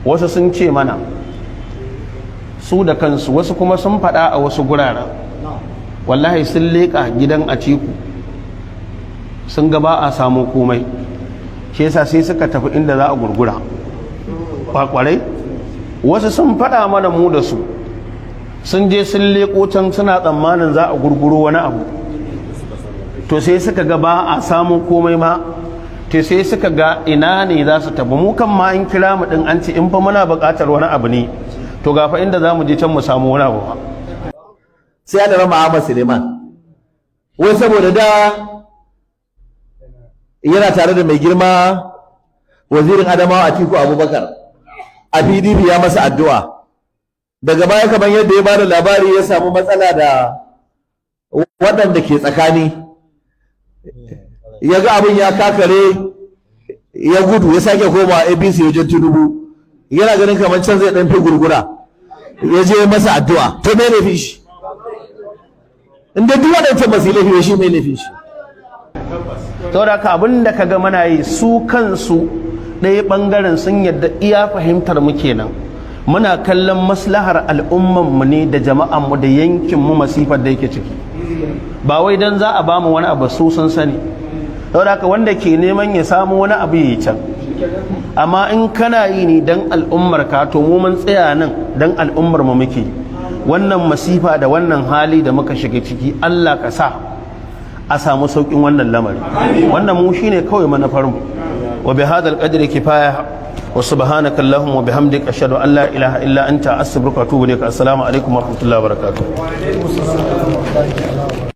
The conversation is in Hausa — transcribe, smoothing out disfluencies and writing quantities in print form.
Wasu sun ce mana su da kansu, wasu kuma sun faɗa a wasu guraren, wallahi sun leƙa gidan Atiku, sun ga ba a samu komai, shi yasa sai suka tafi inda za a gurgura kwakwarai. Wasu sun faɗa mana mu da su sun je sun leƙo can, suna tsammanin za a gurguro wani abu. To sai suka ga ba a samu komai ma, to sai suka ga ina ne za su tafi. Mu kan ma in kira mu din, an ce in fa muna buƙatar wani abu ne, to ga fa inda za mu je can mu samu wani abu. Sai ana rama Ahmad Suleiman, wai saboda da yana tare da mai girma Wazirin Adamawa Atiku Abubakar a PDP, ya masa addu'a. Daga baya, kamar yadda ya bada labari, ya samu matsala da waɗanda ke tsakani, ya ga abin ya kakare, ya gudu, ya sake koma APC wajen Tinubu. Yana ganin kamar can zai ɗan fi gurgura, ya je masa addu'a. To me laifin shi? Inda duk waɗancan ba su yi laifi, shi mai laifin shi? Saboda haka abin da ka ga muna yi, su kansu ɗaya ɓangaren sun yadda iya fahimtar mu kenan. Muna kallon maslahar al'umman mu ne da jama'an mu da yankin mu, masifar da yake ciki, ba wai dan za a bamu wani abu. Su sun sani. Saboda haka wanda ke neman ya samu wani abu, ya can. Amma in kana yi ne dan al'ummar ka, to mu mun tsaya nan dan al'ummar mu muke. Wannan masifa da wannan hali da muka shiga ciki, Allah ka sa a samu saukin wannan lamari. Wannan mu shine kawai manufar mu. Wa bi hadal qadri kifaya, wa subhanaka allahumma wa bihamdika, ashhadu an la ilaha illa anta, astaghfiruka wa atubu ilaik. Assalamu alaikum wa rahmatullahi wa barakatuh.